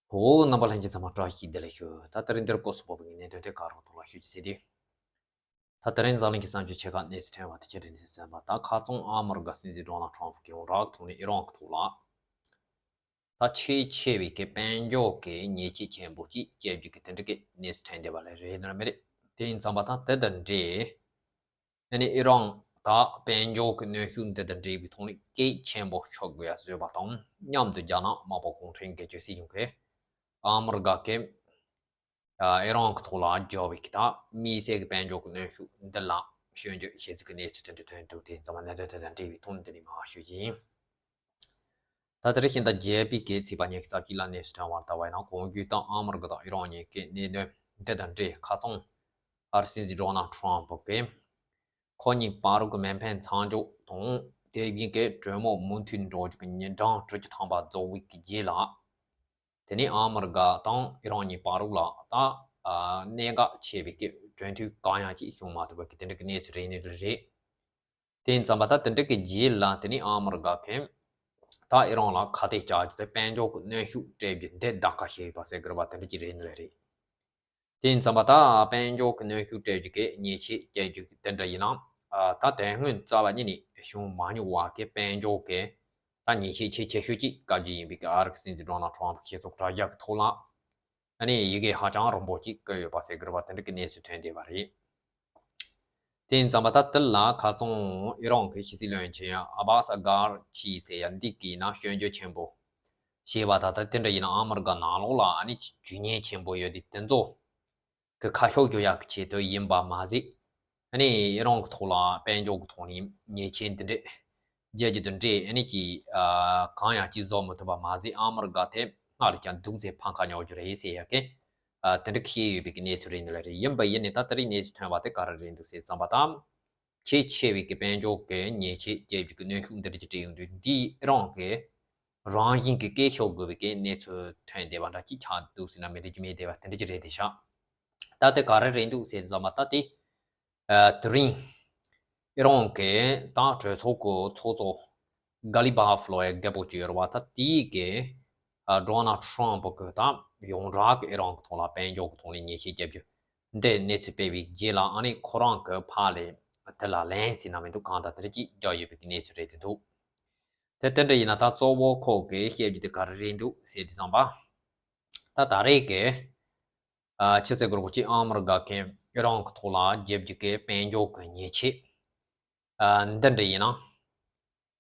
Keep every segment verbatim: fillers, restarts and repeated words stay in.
འོ། རྣམ་པ་ལྷན་རྒྱས་ཚང་མ་བཀྲ་ཤིས་བདེ་ལེགས་ཞུ། ད་དེ་རིང་འདིར་སྐོར་སུ་བབས་པའི་གནད་དོན་དེ་ག་རོགས་ཐོག་ལ་ཞུ་རྒྱུ་ཟེར་དུས། ད་དེ་རིང་འཛམ་གླིང་གི་བསམ་སྤྱོད་ཆེ་ཁག་གནས་ཚུལ་ཐོན་པ་དེ་ཁྱེད་རང་ནས་ཐོན་པ། ད་ཁ་རྩང་ཨ་མི་རི་ཀ་སྲིད་འཛིན་ཌོ་ནལ་ཊམ་གྱི་ཡོངས་གྲགས་ཐོག་ནས་ཨི་རན་གྱི་ཐོག་ལ། ད་ཆེས་ཆེ་བའི་གི་དཔལ་འབྱོར་གྱི་ཉེས་ཆད་ཆེན་པོ་ཅིག་བཅད་རྒྱུ་གི་དེ་འདྲ་གི་གནས་ཚུལ་ཐོན་བསྡད་པ་ལས་རེད་ནི་མ་རེད། དེ་ཡིན་ཙང་པ་ད་དེ་དང་འབྲེལ། ཨ་ནི་ཨི་རན་ད་དཔལ་འབྱོར་གྱི་གནོན་ཤུགས་འདི་དང་འབྲེལ་བའི་ཐོག་ནས་གལ་ཆེན་པོ་ཤོར་དགོས་ཡ་བཟོས་པ་དང་མཉམ་དུ། རྒྱ་ནག་དམར་པོ་གུང་ཁྲན་གྱི་ཇུས་སྲིད་གཞུང་གིས་ཨ་མི་རི་ཀ་གིས་ཨི་རན་གྱི་ཐོག་ལ་བརྒྱབ་པའི་གི་ད་དམིགས་བསལ་གྱི་དཔལ་འབྱོར་གྱི་གནོན་ཤུགས་འདི་ལ་སྐྱོན་བརྗོད་བྱེད་ཚུལ་གྱི་གནས་ཚུལ་དེ་འདྲ་ཐོན་འདུག་དེ་ཡིན་ཙང་པ་གནད་དོན་དེ་དང་འབྲེལ་བའི་ཐོག་ནས་འདི་ནས་མར་ཞུ་རྒྱུ་ཡིན། ད་དེ་རིང་ཕྱི་ཟླ་བརྒྱད་པའི་གི་ཚེས་པ་ཉི་ཤུ་རྩ་གཅིག་ལ་གནས་ཚུལ་ཐོན་པར་ལྟ་བ་ཡིན་ན། གོང་བརྗོད་ལྟར་ཨ་མི་རི་ཀ་དང་ཨི་རན་གཉིས་ཀྱི་གནད་དོན་འདི་དང་འབྲེལ། ཁ་སང་ཨ་རི་སྲིད་འཛིན་ཌོ་ནལ་ཊམ་གྱིས་ཁོ་གཉིས་བར་གྱི་མེ་འཕེན་མཚམས་འཇོག་དང་དེ་བཞིན་གྱི་གྲོས་མོལ་མུ་མཐུད་འགྲོ་རྒྱུ་གི་ཉིན་གྲངས་དྲུག་ཅུ་ཐམ་པ་རྫོགས་པའི་གི་རྗེས་ལ། དེ་ནས་ཨ་མི་རི་ཀ་དང་ཨི་རན་གཉིས་བར་ལ་ད་ཨ་གནད་འགག་ཆེ་བའི་གི་གྲོས་མཐུན་གང་ཡང་ཅིག་བྱུང་མ་ཐུབ་པ་གི་དེ་འདྲ་གི་གནས་ཚུལ་རེད་ནི་རེད། དེ་ཡིན་ཙང་པ་ད་དེ་འདྲ་གི་རྗེས་ལ་དེ་ནས་ཨ་མི་རི་ཀ་གིས་ད་ཨི་རན་ལ་ཁ་གཏད་བཅག་རྒྱུ་དེ་དཔལ་འབྱོར་གྱི་གནོན་ཤུགས་སྤྲད་རྒྱུ་འདི་ལྡབ་འགའ་བྱས་ཡོད་པ་ཟེར་དགོས་རེད་པ། དེ་འདྲ་ཅིག་རེད་ནི་རེད། དེ་ཡིན་ཙང་པ་ད་དཔལ་འབྱོར་གྱི་གནོན་ཤུགས་སྤྲད་རྒྱུ་གི་ཉེས་ཆད་བཅད་རྒྱུ་གི་དེ་འདྲ་ཡིན་ན། ཨ་ད་དེ་སྔོན་རྩ་བ་ཉིད་ནས་བྱུང་མ་མྱོང་བ་གི་དཔལ་འབྱོར་གྱི་ད་ཉེས་ཆད་ཆེས་ཆེ་ཤོས་ཅིག་བཀལ་རྒྱུ་ཡིན་པའི་གི་ཨ་རི་གི་སྲིད་འཛིན་ཌོ་ནལ་ཊམ་གྱི་སྤྱི་ཚོགས་དྲ་རྒྱ་གི་ཐོག་ལ། ཨ་ནི་ཡི་གེ་ཧ་ཅང་རིང་པོ་ཅིག་བཀོད་ཡོད་པ་ཟེར་དགོས་རེད་པ། དེ་འདྲ་གི་གནས་ཚུལ་ཐོན་བསྡད་པ་རེད། དེ་ཡིན་ཙང་པ་ད་དེ་ལ་ཁ་སང་ཨི་རན་གྱི་ཕྱི་སྲིད་བློན་ཆེན་ཨ་བྷ་སི་ཨ་གྷར་ཆི་ཟེར་ཡ་འདི་གིས་ན་སྐྱོན་བརྗོད་ཆེན་པོ་བྱས་པ། ད་ལྟ་དེ་འདྲ་ཡིན་ན་ཨ་མི་རི་ཀ་ནང་ལོགས་ལ་ཨ་ནི་ཇུས་ཉེས་ཆེན་པོ་ཡོད་དེ་དེ་ཚོ་གི་ཁ་ཕྱོགས་བསྒྱུར་ཡག་གི་ཆེད་དུ་ཡིན་པ་མ་ཟད། ཨ་ནི་ཨི་རན་གྱི་ཐོག་ལ་དཔལ་འབྱོར་གྱི་ཐོག་ནས་ཉེས་ཆད་འདི་འདྲས་འཇལ་རྒྱུ་དང་འབྲེལ། ཨ་ནི་ཀྱི་ཨ་གང་ཡང་ཅིག་བཟོ་མི་ཐུབ་པ་མ་ཟད། ཨ་མི་རི་ཀ་དེ་སྔར་ལས་ཀྱང་སྡུག་ཚད་ཕམ་ཁ་རྙོག་རྒྱུ་རེད་ཟེར་ཡ་གི་ཨ་དེ་འདྲ་བཤད་ཡོད་པའི་གི་གནས་ཚུལ་རེད་འདི་ལ་རེད། ཡིན་པ་ཡིན་ནའི་ད་དེ་རིང་གནས་ཚུལ་ཐོན་པ་དེ་ག་རེ་རེད་འདུག་ཟེར་ཙམ་པ་དང་། ཆེས་ཆེ་བའི་གི་དཔལ་འབྱོར་གྱི་ཉེས་ཆད་བཅད་རྒྱུ་གི་གནོན་ཤུགས་འདི་འདྲ་ཅིག་སྤྲད་ཡོང་དུས། འདིས་ཨི་རན་གྱི་རང་བཞིན་གྱི་སྐད་ཤོར་དགོས་པའི་གི་གནས་ཚུལ་ཐོན་བསྡད་པ་འདྲ་ཅིག་ཆགས་འདུག་ཟེར་ན་མི་འགྲིག་རྒྱུ་མེད་བསྡད་པ་དེ་འདྲ་ཅིག་རེད་དེ་ཤག་ད་དེ་ག་རེ་རེད་འདུག་ཟེར་ཙམ་པ་ད་དེ། ཨ་དེ་རིང་ཨི་རན་གྱི་ད་གྲོས་ཚོགས་ཀྱི་ཚོགས་གཙོ་གྷ་ལི་བྷ་ཧབ་ལབ་ཡ་རྒད་པོ་ཅིག་ཡོད་རེད་པ། ད་དེའི་གི་ཨ་ཌོ་ནལ་ཊམ་གྱི་ད་ཡོངས་གྲགས་ཀྱི་ཨི་རན་གྱི་ཐོག་ལ་དཔལ་འབྱོར་གྱི་ཐོག་ནས་ཉེས་ཆད་བརྒྱབ་རྒྱུ་འདི་གནས་ཚུལ་སྤེལ་བའི་རྗེས་ལ། ཨ་ནི་ཁོ་རང་གི་ཕར་ལ་དེ་ལ་ལན་ཟེར་ན་མི་འདུག་གང་ལྟར་དེ་འདྲ་ཅིག་བརྒྱབ་ཡོད་པའི་གི་གནས་ཚུལ་རེད་དེ་འདུག་དེ་དེ་འདྲ་ཡིན་ན་ད་གཙོ་བོ་ཁོ་གིས་བཤད་རྒྱུ་དེ་ག་རེ་རེད་འདུག་ཟེར་དུས་ཙམ་པ། ད་ད་རེས་ཀྱི་ཨ་ཕྱི་ཟླ་དགུ་པའི་ཚེས་ཨ་མི་རི་ཀ་གིས་ཨི་རན་གྱི་ཐོག་ལ་བརྒྱབ་རྒྱུ་གི་དཔལ་འབྱོར་གྱི་ཉེས་ཆད་ཨ་འདི་འདྲ་ཡིན་ན།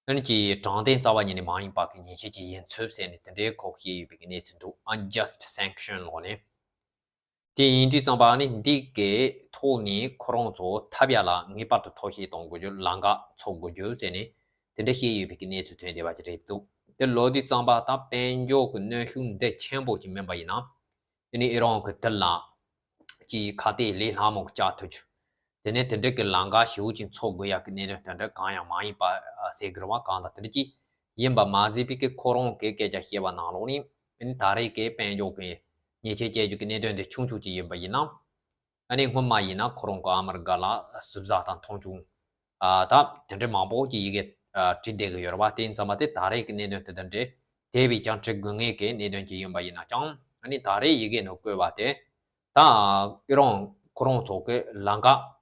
ཨ་ནི་ཀྱི་དྲང་བདེན་རྩ་བ་ཉིད་ནས་མ་ཡིན་པ་གི་ཉེས་ཆད་ཅིག་ཡིན་ཚུལ་ཟེར་ནས་དེ་འདྲའི་ཁོ་བཤད་ཡོད་པའི་གི་གནས་ཚུལ་འདུག unjust sanction ལབ་ནས། དེ་ཡིན་དུས་ཙམ་པ་ནི་འདི་གའི་ཐོག་ནས་ཁོ་རང་ཚོ་ཐབས་ཡག་ལ་ངེས་པར་དུ་ཐབས་ཤེས་གཏོང་དགོས་རྒྱུ། ལམ་ཁ་འཚོལ་དགོས་རྒྱུ་ཟེར་ནས་དེ་འདྲ་བཤད་ཡོད་པའི་གི་གནས་ཚུལ་ཐོན་བསྡད་པ་ཅིག་རེད་འདུག་དེ་ལབ་དུས་ཙམ་པ་ད་དཔལ་འབྱོར་གྱི་གནོན་ཤུགས་འདི་ཆེན་པོ་ཅིག་མིན་པ་ཡིན་ན། དེ་ནས་ཨི་རན་གྱི་དེ་ལ་ཀྱི་ཁ་གཏད་ལས་སླ་མོ་བཅག་ཐུབ་རྒྱུ། དེ་ནས་དེ་འདྲ་གི་ལམ་ཁ་ཞེ་པོ་ཅིག་འཚོལ་དགོས་ཡག་གི་གནད་དོན་དེ་འདྲ་གང་ཡང་མ་ཡིན་པ་ཟེར་དགོས་རེད་པ། གང་ལྟར་དེ་འདྲ་ཅིག་ཡིན་པ་མ་ཟད་པའི་གི་ཁོ་རང་གི་སྐད་ཆ་བཤད་པ་ནང་ལོགས་ནས། ཨ་ནི་ད་རེས་ཀྱི་དཔལ་འབྱོར་གྱི་ཉེས་ཆད་བཅད་རྒྱུ་གི་གནད་དོན་དེ་ཆུང་ཆུང་ཅིག་ཡིན་པ་ཡིན་ན། ཨ་ནི་སྔོན་མ་ཡིན་ན་ཁོ་རང་གི་ཨ་མི་རི་ཀ་ལ་ཟུར་ཟ་དང་མཐོང་ཆུང་ཨ་ད་དེ་འདྲ་མང་པོ་ཅིག་ཡི་གེ་ཨ་བྲིས་བསྡད་ཀྱི་ཡོད་རེད་པ། དེ་ཡིན་ཙམ་པ་དེ་ད་རེས་ཀྱི་གནད་དོན་དེ་དང་འབྲེལ་དེ་བས་ཀྱང་བྲི་དགོས་ངེས་ཀྱི་གནད་དོན་ཅིག་ཡིན་པ་ཡིན་ན་ཀྱང་། ཨ་ནི་ད་རེས་ཡི་གེ་ནང་བཀོད་པ་དེ་ད་ཨི་རན་ཁོ་རང་ཚོ་གི་ལམ་ཁ་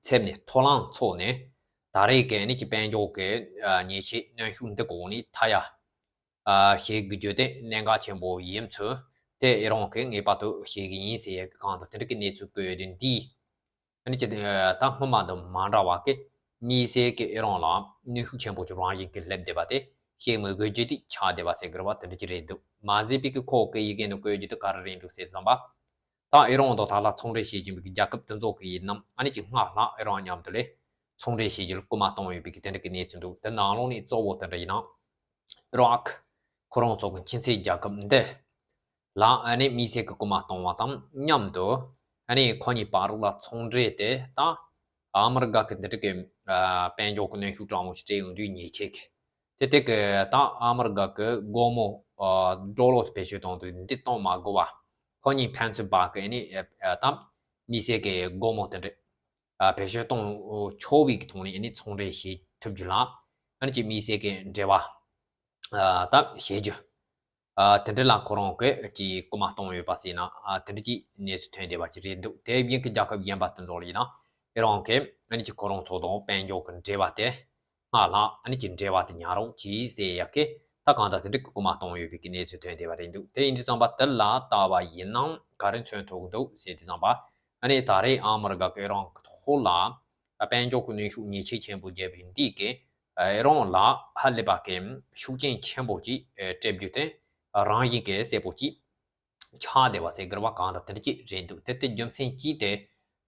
འཚེམ་ནས། ཐབས་ལམ་འཚོལ་ནས། ད་རེས་ཀྱི་ཨ་ནི་ཀྱི་དཔལ་འབྱོར་གྱི་ཨ་ཉེས་ཆད་གནོན་ཤུགས་འདི་གོང་ནས་ཐར་ཡ་ཨ་བྱེད་དགོས་རྒྱུ་དེ་གནད་འགག་ཆེན་པོ་ཡིན་ཚུལ་དེ་ཨི་རན་གྱིས་ངེས་པར་དུ་བྱེད་ཀྱི་ཡིན་ཟེར་ཡ་གི་གང་དང་དེ་འདྲ་གི་གནས་ཚུལ་བཀོད་ཡོད་དུས། འདིས་ཨ་ནི་ཅི་ད་སྔོན་མ་དང་མ་འདྲ་བ་གི་དམིགས་བསལ་གྱི་ཨི་རན་ལ་གནོན་ཤུགས་ཆེན་པོ་ཅིག་རང་བཞིན་གྱིས་སླེབས་བསྡད་པ་དེ་བཤད་མི་དགོས་རྒྱུ་དེ་ཆགས་བསྡད་པ་ཟེར་དགོས་རེད་པ། དེ་འདྲ་ཅིག་རེད་འདུག་མ་ཟད་པའི་གི་ཁོ་གི་ཡི་གེ་ནང་བཀོད་རྒྱུ་དེ་ག་རེ་རེད་འདུག་ཟེར་ཙམ་པ། ད་ཨི་རན་དང་ད་ལྟ་ཚོང་འབྲེལ་བྱེད་བཞིན་པའི་གི་རྒྱལ་ཁབ་དེ་ཚོ་གི་ཡིན་ནམ། ཨ་ནི་ཅིག་སྔར་ལྷག་ཨི་རན་མཉམ་དུ་ལས་ཚོང་འབྲེལ་བྱེད་རྒྱུ་ལ་སྐུལ་མ་གཏོང་ཡོད་པའི་གི་དེ་འདྲ་གི་གནས་ཚུལ་འདུག་དེ་ནང་ལོགས་ནས་གཙོ་བོ་དེ་འདྲ་ཡིན་ན། ཨི་རག་ཁོ་རང་ཚོ་གི་ཁྱིམ་མཚེས་རྒྱལ་ཁབ་འདི་ལ་ཨ་ནི་དམིགས་བསལ་གྱི་སྐུལ་མ་གཏོང་བ་དང་མཉམ་དུ། ཨ་ནི་ཁོ་གཉིས་བར་ལ་ཚོང་འབྲེལ་དེ་ད་ཨ་མི་རི་ཀ་གི་འདི་འདྲ་གི་ཨ་དཔལ་འབྱོར་གྱི་གནོན་ཤུགས་དྲག་མོ་ཞིག་སྤྲད་ཡོང་དུས་ཉེས་ཆད་ཀྱི་དེ་དེ་གི་ད་ཨ་མི་རི་ཀ་གི་སྒོར་མོ་ཨ་ཌོ་ལར་བེད་སྤྱོད་གཏོང་དུས་འདི་གཏོང་མ་དགོས་པ། ཁོ་གཉིས་ཕན་ཚུན་བར་གྱི་ཨ་ནི་ཨ་ད་དམིགས་བསལ་གྱི་སྒོར་མོ་དེ་འདྲ་ཨ་བེད་སྤྱོད་གཏོང་ཆོག་པའི་གི་ཐོག་ནས་ཨ་ནི་ཚོང་འབྲེལ་བྱེད་ཐུབ་རྒྱུ་ལ། ཨ་ནི་ཅིག་དམིགས་བསལ་གྱི་འབྲེལ་བ་ཨ་ད་བྱེད་རྒྱུ། ཨ་དེ་འདྲ་ལ་ཁོ་རང་གིས་ཀྱི་སྐུལ་མ་གཏོང་ཡོད་པ་ཟེར་ན། ཨ་དེ་འདྲ་ཀྱི་གནས་ཚུལ་ཐོན་བསྡད་པ་ཅིག་རེད་འདུག་དེ་བཞིན་གྱི་རྒྱལ་ཁབ་གཞན་པ་དེ་ཚོ་ལ་ཡིན་ན་ཨེ་རང་གིས་ཨ་ནི་ཀྱི་ཁོ་རང་ཚོ་དང་དཔལ་འབྱོར་གྱི་འབྲེལ་བ་དེ་སྔར་ལྷག་ཨ་ནི་ཀྱི་འབྲེལ་བ་དེ་ཉར་རོགས་གྱིས་ཟེར་ཡག་གི་ད་གང་ལྟར་དེ་འདྲ་གི་སྐུལ་མ་གཏོང་ཡོད་པའི་གི་གནས་ཚུལ་ཐོན་བསྡད་པ་རེད་འདུག་དེ་ཡིན་དུས་ཙམ་པ་དེ་ལ་ལྟ་བ་ཡིན་ན་ག་རེ་མཚོན་ཐུབ་འདུག་ཟེར་དུས་ཙམ་པ། ཨ་ནི་ད་རེས་ཨ་མི་རི་ཀ་གིས་ཨེ་རང་གི་ཐོག་ལ་དཔལ་འབྱོར་གྱི་གནོན་ཤུགས་ཉེས་ཆད་ཆེན་པོ་བརྒྱབ་པའི་འདི་གིས་ཨེ་རང་ལ་ཧ་ལས་པ་གི་ཤུགས་རྐྱེན་ཆེན་པོ་ཅིག་ཨེ་སྤྲད་རྒྱུ་དེ་རང་བཞིན་གྱི་གསལ་པོ་ཅིག་ཆགས་བསྡད་པ་ཟེར་དགོས་པ་གང་ལྟར་དེ་འདྲ་ཅིག་རེད་འདུག་དེ་དེ་རྒྱུ་མཚན་གཅིག་དེ་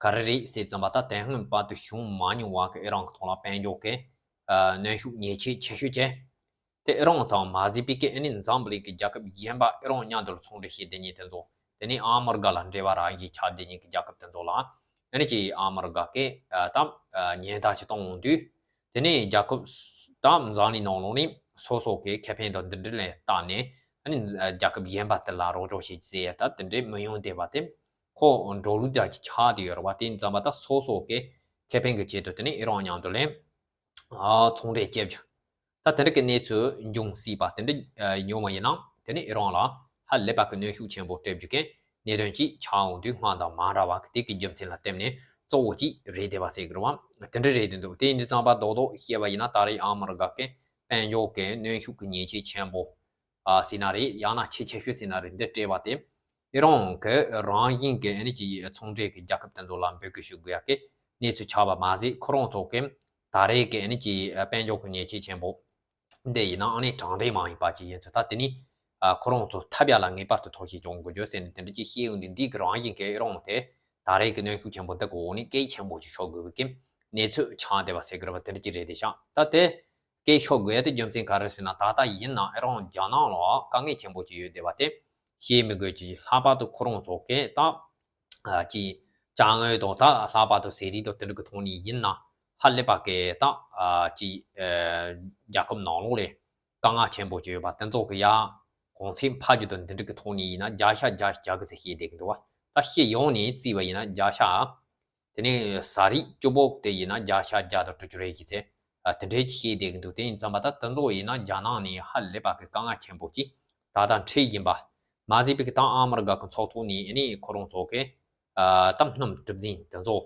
ག་རེ་རེད་ཟེར་ཙམ་པ། ད་དེ་སྔོན་བར་དུ་བྱུང་མ་མྱོང་བ་གི་ཨེ་རང་གི་ཐོག་ལ་དཔལ་འབྱོར་གྱི་ཨ་གནོན་ཤུགས་ཉེས་ཆད་ཆེ་ཤོས་བྱས། དེ་ཨེ་རང་ཙམ་མ་ཟད་པའི་གི་ཨ་ནི་འཛམ་བུ་གླིང་གི་རྒྱལ་ཁབ་གཞན་པ་ཨེ་རང་མཉམ་དུ་ལ་ཚོང་འབྲེལ་བྱེད་བསྡད་མཁན་དེ་ཚོ། དེ་ནས་ཨ་མི་རི་ཀ་ལ་འབྲེལ་བ་རང་བཞིན་ཆགས་བསྡད་མཁན་གྱི་རྒྱལ་ཁབ་དེ་ཚོ་ལ་ཨ་ནི་ཅིག་ཨ་མི་རི་ཀ་གིས་ཨ་ད་ཨ་ཉེན་བརྡ་ཅིག་གཏོང་འོང་དུས། དེ་ནས་རྒྱལ་ཁབ་ད་འཛམ་གླིང་ནང་ལོགས་ནས་སོ་སོ་གི་ཁེ་ཕན་དང་འདི་འདྲ་ལ་བལྟས་ནས་ཨ་ནི་རྒྱལ་ཁབ་གཞན་པ་དེ་ལ་རོགས་སྐྱོར་བྱེད་ཟེར་ཡ་ད་དེ་འདྲའི་མི་ཡོང་བསྡད་པ་དེ་ཁོ་འགྲོ་ལུགས་འདྲ་ཅིག་ཆགས་བསྡད་ཡོད་རེད་བ། དེ་ཡིན་ཙམ་པ་ད་སོ་སོ་གི་ཁེ་ཕན་གྱི་ཆེད་དུ་དེ་ནས་ཨེ་རང་མཉམ་དུ་ལ་ཨ་ཚོང་འབྲེལ་བྱེད་རྒྱུ། ད་དེ་འདྲ་གི་གནས་ཚུལ་འབྱུང་སྲིད་པ་དེ་འདྲ་ཨ་ཡོང་བ་ཡིན་ན། དེ་ནི་ཨེ་རང་ལ་ཧ་ལས་པ་གི་གནོན་ཤུགས་ཆེན་པོ་སྤྲད་རྒྱུ་གི་གནད་དོན་ཅིག་ཆགས་འོང་དུས་སྔར་དང་མ་འདྲ་བ་གི་དེ་གི་རྒྱུ་མཚན་ལ་བརྟེན་ནས་གཙོ་བོ་ཅིག་རེད་བསྡད་པ་ཟེར་གི་རེད་བ། དེ་འདྲ་རེད་བསྡད་འདུག་དེ་ཡིན་དུས་ཙམ་པ་རྡོག་རྡོག་བཤད་པ་ཡིན་ན་ད་རེས་ཨ་མི་རི་ཀ་གི་དཔལ་འབྱོར་གི་གནོན་ཤུགས་གི་ཉེས་ཆད་ཆེན་པོ་ཨ་ཟེར་ན་རེད། ཡང་ན་ཆེས་ཆེ་ཤོས་ཟེར་ན་རེད། འདི་སྤྲད་པ་དེ་ཨེ་རང་གི་རང་བཞིན་གི་ཨ་ནི་ཀྱི་ཚོང་འབྲེལ་གི་རྒྱལ་ཁབ་དེ་ཚོ་ལ་འབོད་སྐུལ་ཞུ་དགོས་ཡག་གི་གནས་ཚུལ་ཆགས་པ་མ་ཟད། ཁོ་རང་ཚོ་གི་ད་རེས་གི་ཨ་ནི་ཀྱི་དཔལ་འབྱོར་གི་ཉེས་ཆད་ཆེན་པོ་འདི་ཡིན་ན་ཨ་ནི་དྲང་བདེན་མ་ཡིན་པ་ཅིག་ཡིན་ཚུལ། ད་དེ་ནི་ཨ་ཁོ་རང་ཚོ་ཐབས་ཡག་ལ་ངེས་པར་དུ་ཐོག་ཞིག་སྦྱོང་དགོས་རྒྱུ་ཟེར་ནས་དེ་འདྲ་ཅིག་བཤད་ཡོང་དུས། འདི་གི་རང་བཞིན་གི་ཨེ་རང་དེ་ད་རེས་གི་གནོན་ཤུགས་ཆེན་པོ་འདི་གི་འོག་ནས་གལ་ཆེན་པོ་ཅིག་ཤོར་དགོས་པའི་གི་གནས་ཚུལ་ཆགས་བསྡད་པ་ཟེར་གི་རེད་བ། དེ་འདྲ་ཅིག་རེད་དེ་ཤག་ད་དེ་སྐད་ཤོར་དགོས་ཡ་དེ་རྒྱུ་མཚན་ག་རེ་ཟེར་ན། ད་ལྟ་ཡིན་ན་ཨེ་རང་རྒྱ་ནག་ལ་དཀའ་ངལ་ཆེན་པོ་ཅིག་ཡོད་བསྡད་པ་དེ་བཤད་མི་དགོས་ཀྱི། ལྷག་པར་དུ་ཁོ་རང་ཚོ་གིས་ད་ཨ་ཅིག་ཅ་དངོས་དང་ད་ལྷག་པར་དུ་ཟས་རིགས་དང་དེ་འདྲ་གི་ཐོག་ནས་ཡིན་ན་ཧ་ལས་པ་གི་ད་ཨ་ཅིག་ཨ་རྒྱལ་ཁབ་ནང་ལོགས་ལ་དཀའ་ངལ་ཆེན་པོ་ཅིག་ཡོད་པ་དེ་ཚོ་གི་ཡ་གོང་ཚད་འཕར་རྒྱུ་དང་འདི་འདྲ་གི་ཐོག་ནས་ཡིན་ན་བརྒྱ་ཆ་བརྒྱ་རྒྱག་གི་ཟེར་བཤད་བསྡད་གི་འདུག་བ། ད་སྤྱི་ཡོངས་ནས་བརྩིས་པ་ཡིན་ན་བརྒྱ་ཆ། དེ་ནས་ཟས་རིགས་བཅུ་པོ་དེ་ཡིན་ན་བརྒྱ་ཆ་བརྒྱ་དང་དྲུག་ཅུ་རེ་བཞི་ཚེ། ཨ་དེ་འདྲའི་ཅིག་བཤད་བསྡད་ཀྱི་འདུག་དེ་ཡིན་ཙམ་པ་ད་དེ་ཚོ་ཡིན་ན་རྒྱ་ནག་ནས་ཧ་ལས་པ་གི་དཀའ་ངལ་ཆེན་པོ་ཅིག་ད་ལྟ་འཕྲད་བཞིན་པ་མ་ཟད་པའི་གི་ད་ཨ་མི་རི་ཀ་གི་ཚོགས་ཐོག་ནས་ཨ་ནི་ཁོ་རང་ཚོ་གི་ཨ་ད་སྣུམ་གྲུ་གཟིངས་དེ་ཚོ་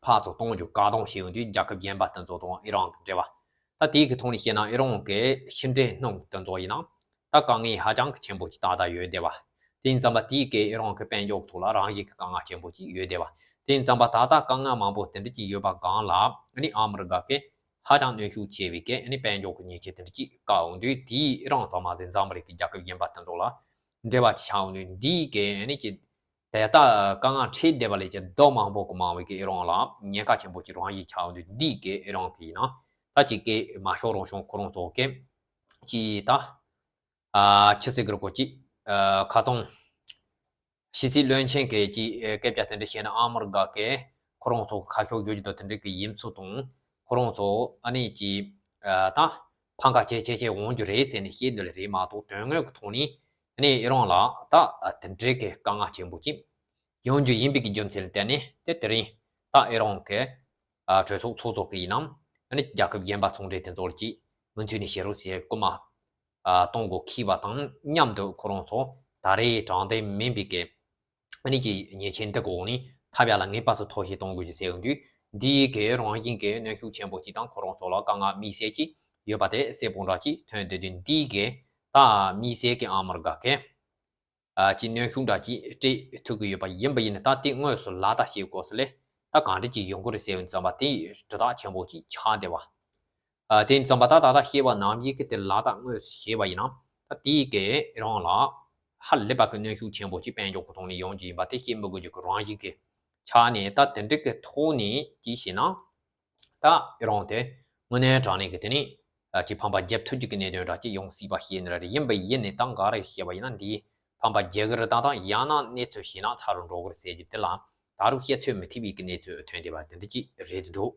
ཕར་ཚུར་གཏོང་རྒྱུ་བཀག་སྡོམ་བྱས་ཡོང་དུས། རྒྱལ་ཁབ་གཞན་པ་དེ་ཚོ་དང་ཨི་རན་གི་འབྲེལ་བ། ད་དེའི་གི་ཐོག་ནས་བཤད་ན་ཨི་རན་གི་ཕྱི་འབྲེལ་སྣུམ་དེ་ཚོ་ཡིན་ན། ད་དཀའ་ངལ་ཧ་ཅང་གི་ཆེན་པོ་ཅིག་ཏག་ཏག་ཡོད་བསྡད་པ། དེ་ཡིན་ཙམ་པ་དེའི་གི་ཨི་རན་གི་དཔལ་འབྱོར་ཐོག་ལ་རང་བཞིན་གི་དཀའ་ངལ་ཆེན་པོ་ཅིག་ཡོད་བསྡད་པ། དེ་ཡིན་ཙམ་པ་ད་ལྟ་དཀའ་ངལ་མང་པོ་དེ་འདྲ་ཅིག་ཡོད་པ་སྒང་ལ་ཨ་ནི་ཨ་མི་རི་ཀ་གི་ཧ་ཅང་གནོན་ཤུགས་ཆེ་བའི་གི་ཨ་ནི་དཔལ་འབྱོར་གི་ཉེས་ཆད་དེ་འདྲ་ཅིག་བཀག་འོང་དུས། དེའི་ཨི་རན་ཚང་མ་ཟེར་འཛམ་བུ་གླིང་གི་རྒྱལ་ཁབ་གཞན་པ་དེ་ཚོ་ལ་འབྲེལ་བ་ཅིག་ཆགས་འོང་དུས། འདིའི་གི་ཨ་ནི་ཅིག་དེ་ལྟ་དཀའ་ངལ་འཕྲད་བསྡད་པ་ལས་ཀྱང་ལྡོག་མང་པོ་གི་མང་བའི་གི་ཨི་རན་ལ་ཉེན་ཁ་ཆེན་པོ་ཅིག་རང་བཞིན་ཆགས་འོང་དུས། འདིའི་གི་ཨི་རན་གི་ཡིན་ན་ད་ཅིག་གི་མ་ཤོར་རང་ཤོང་ཁོ་རང་ཚོ་གི་ཅིག་ད། ཨ་ཆི་ཟེར་གི་རེད་གོ་ཅིག་ཨ་ཁ་ཚོང་ཕྱི་སྲིད་བློན་ཆེན་གྱི་ཅིག་ཨ་སྐད་ཆ་དེ་འདྲ་བཤད་ན་ཨ་མི་རི་ཀ་གིས་ཁོ་རང་ཚོ་ཁ་ཕྱོགས་བསྒྱུར་རྒྱུ་དང་དེ་འདྲ་གི་ཡིན་ཚུལ་དང་། ཁོ་རང་ཚོ་ཨ་ནི་ཅིག་ཨ་ད་ཕམ་ཁ་ཇེ་ཆེ་ཇེ་ཆེ་འོང་རྒྱུ་རེད་ཟེར་ནས་བཤད་འདོད་ལ་རེད་མ་གཏོགས། དོན་དངོས་ཀྱི་ཐོག་ནས་ཨ་ནི་ཨི་རན་ལ་ད་ཨ་དེ་འདྲའི་གི་དཀའ་ངལ་ཆེན་པོ་ཅིག་ཡོང་རྒྱུ་ཡིན་པའི་གི་རྒྱུ་མཚན་ལ་བརྟེན་ནས། དེ་དེ་རིང་ད་ཨི་རན་གི་ཨ་གྲོས་ཚོགས་ཚོགས་ཚོགས་གི་ཡིན་ནམ། ཨ་ནི་རྒྱལ་ཁབ་གཞན་པ་ཚོང་འབྲེལ་དེ་ཚོ་ལ་ཅིག་མུ་མཐུད་ནས་བྱེད་རོགས་ཟེར་སྐུལ་མ་ཨ་གཏོང་དགོས་འཁེལ་བ་དང་མཉམ་དུ། ཁོ་རང་ཚོ་ད་རེས་དྲང་བདེན་མིན་པའི་གི་ཨ་ནི་ཀྱི་ཉེས་ཆད་འདི་གི་འོག་ནས་ཐབས་ཡག་ལ་ངེས་པར་དུ་ཐོག་ཞིག་གཏོང་དགོས་ཀྱི་ཟེར་ཡོང་དུས། འདིའི་གི་རང་བཞིན་གྱི་གནོན་ཤུགས་ཆེན་པོ་ཅིག་དང་ཁོ་རང་ཚོ་ལ་དཀའ་ངལ་དམིགས་བསལ་ཅིག་ཡོད་པ་དེ་གསལ་པོ་འདྲ་ཅིག་ཐོན་བསྡད་དུས། འདིའི་གི་ད་དམིགས་བསལ་གྱི་ཨ་མི་རི་ཀ་གི་ཨ་ཅིག་གནོན་ཤུགས་འདྲ་ཅིག་སྤྲད་ཐུབ་ཀྱི་ཡོད་པ་ཡིན་པ་ཡིན་ན། ད་དེ་དངོས་སུ་ལག་བསྟར་བྱེད་དགོས་ས་ལས་ད་གང་འདྲ་ཅིག་ཡོང་གི་རེད་ཟེར་ཡོང་ཙམ་པ་དེ་དྲི་རྟགས་ཆེན་པོ་ཅིག་ཆགས་བསྡད་པ། ཨ་དེ་ཙམ་པ་ད་ད་ལྟ་བཤད་པ་ནང་བཞིན་གྱི་དེ་ལག་བསྟར་དངོས་སུ་བྱས་པ་ཡིན་ན། ད་དེའི་གི་རང་ལ་ཧ་ལས་པ་གི་གནོན་ཤུགས་ཆེན་པོ་ཅིག་དཔལ་འབྱོར་གྱི་ཐོག་ནས་ཡོང་རྒྱུ་ཡིན་པ་དེ་བཤད་མི་དགོས་རྒྱུ་གི་རང་བཞིན་གྱི་ཆ་ནས། ད་དེ་འདྲ་གི་ཐོག་ནས་ཅིག་བྱས་ན། ད་ཨི་རན་དེ་དངོས་གནས་དྲང་གནས་ཀྱི་དེ་ནི་ཨ་ཅིག་ཕམ་པ་རྒྱབ་ཐུབ་རྒྱུ་གི་གནད་དོན་འདྲ་ཅིག་ཡོང་སྲིད་པ་ཤེས་ནི་ར་རེད། ཡིན་པ་ཡིན་ནས་ད་ག་རེ་བཤད་པ་ཡིན་ན། འདིའི་ཕམ་པ་རྒྱག་གི་རེད། ད་ད་ཡང་ན་གནས་ཚུལ་ཞིག་ན་ཚ་རུ་འགྲོ་གི་རེད་ཟེར་རྒྱུ་དེ་ལ་ད་རུང་བཤད་ཚོད་མི་ཐིག་པའི་གི་གནས་ཚུལ་ཐོན་བསྡད་པ་དེ་འདྲ་ཅིག་རེད་འདུག་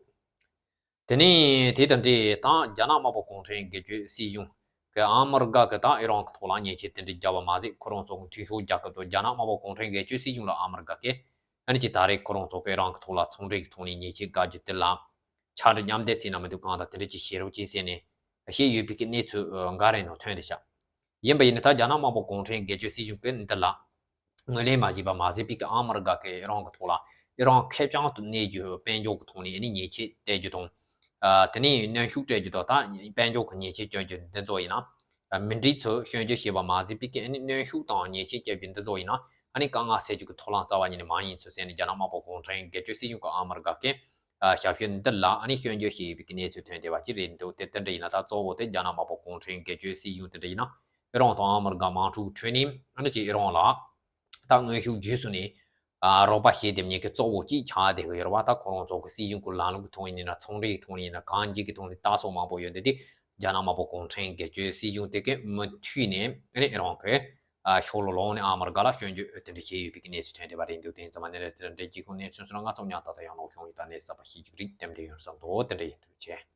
དེ་ནས་དེ་དང་འབྲེལ་ད་རྒྱ་ནག་དམར་པོ་གུང་ཁྲན་སྒེར་གཅོད་སྲིད་གཞུང་གི་ཨ་མི་རི་ཀ་གི་ད་ཨི་རན་གི་ཐོག་ལ་ཉེས་ཆད་དེ་འདྲ་བརྒྱབ་པ་མ་ཟད། ཁོ་རང་ཚོ་གི་མཐུན་ཕྱོགས་རྒྱལ་ཁབ་དང་རྒྱ་ནག་དམར་པོ་གུང་ཁྲན་སྒེར་གཅོད་སྲིད་གཞུང་ལ་ཨ་མི་རི་ཀ་གིས་ཨ་ནི་ཅིག་ད་རེས་ཁོ་རང་ཚོ་གི་ཨི་རན་གི་ཐོག་ལ་ཚོང་འབྲེལ་གི་ཐོག་ནས་ཉེས་ཆད་བཀལ་རྒྱུ་དེ་ལ་ཕྱག་བྲིས་མཉམ་འདེགས་ཟེར་ན་མི་འདུག་གང་ལྟར་དེ་འདྲ་ཅིག་བྱེད་རོགས་གྱིས་ཟེར་ནས་བཤད་ཡོད་པའི་གི་གནས་ཚུལ་འགའ་རེ་ནང་ཐོན་བསྡད་ཤག་ཡིན་པ་ཡིན་ན་ད་རྒྱ་ནག་དམར་པོ་གུང་ཁྲན་སྒེར་གཅོད་སྲིད་གཞུང་གིས་འདི་ལ་ངོས་ལེན་མ་བྱས་པ་མ་ཟད་པའི་ཨ་མི་རི་ཀ་གིས་ཨི་རན་གྱི་ཐོག་ལ་ཨི་རན་ཁེར་རྐྱང་དུ་གནས་རྒྱུ་དཔལ་འབྱོར་གྱི་ཐོག་ནས་ཨ་ནི་ཉེས་ཆད་གཏད་རྒྱུ་དང་། དེ་ནས་གནོན་ཤུགས་སྤྲད་རྒྱུ་དང་ད་དཔལ་འབྱོར་གྱི་ཉེས་ཆད་གཅོད་རྒྱུ་འདི་ཚོ་ཡིན་ན། མི་འགྲིག་ཚུལ་སྐྱོན་བརྗོད་བྱས་པ་མ་ཟད་པའི་ཨ་ནི་གནོན་ཤུགས་དང་ཉེས་ཆད་བཅད་རྒྱུ་འདི་ཚོ་ཡིན་ན་ཨ་ནི་དཀའ་ངལ་སེལ་རྒྱུ་གི་ཐབས་ལམ་རྩ་བ་ཉིད་ནས་མ་ཡིན་ཚུལ་གསུངས་ནས་རྒྱ་ནག་དམར་པོ་གུང་ཁྲན་སྒེར་གཅོད་སྲིད་གཞུང་གིས་ཨ་མི་རི་ཀ་གི་ཞབས་ཞུ་འདི་ལ་ཨ་ནི་སྐྱོན་བརྗོད་བྱས་ཡོད་པའི་གནས་ཚུལ་ཐོན་བསྡད་པ་ཅིག་རེད་འདུག་དེ་དེ་འདྲ་ཡིན་ན་ད་གཙོ་བོ་དེ་རྒྱ་ནག་དམར་པོ་གུང་ཁྲན་སྒེར་གཅོད་སྲིད་གཞུང་དེ་འདྲ་ཡིན་ན་ཨི་རན་དང་ཨ་མི་རི་ཀ་དམག་འཁྲུག་ཁྲོད་ནས་ཨ་ནི་ཅིག་ཨི་རན་ལ་ད་གནོན་ཤུགས་རྒྱུགས་སུ་ནས་རོགས་པ་བྱེད་བསྡད་མཁན་གྱི་གཙོ་བོ་གཅིག་ཆགས་བསྡད་ཀྱི་ཡོད་རེད་བ། ད་ཁོ་རང་ཚོ་གི་སྲིད་གཞུང་གི་ལམ་ལུགས་ཀྱི་ཐོག་ནས་ཡིན་ན་ཚོང་འབྲེལ་གྱི་ཐོག་ནས་ཡིན་ན་གང་ཅིའི་ཐོག་ནས་ལྟ་སོགས་མང་པོ་ཡོད་འདི་དེ་རྒྱ་ནག་དམར་པོ་གུང་ཁྲན་སྒེར་གཅོད་སྲིད་གཞུང་དེ་གི་མུ་མཐུད་ནས་ཨ་ནི་ཨི་རན་གྱི་ཕྱོགས་ལ་ལོག་ནས་ཨ་མི་རི་ཀ་ལ་སྐྱོན་བརྗོད་དེ་འདྲ་བྱས་ཡོད་པའི་གནས་ཚུལ་ཐོན་བསྡད་པ་རེད་འདུག་དེ་ཡིན་ཙང་མ་ནས་རེད། དེ་འདྲའི་གཅིག་ཁོང་གནས་ཚུལ་སོགས་ང་ཚོ་མཉམ་དུ་ད་ཡང་ལོག་བྱུང་ཡོད་ད་གནས་ཚུལ་གསར་པ་ཤེས་རྒྱུ་རིགས་དེ་འདྲ་ཡོད་བསམ་འདུག་དེ་འདྲ་ཡིན་འདུག་བྱས།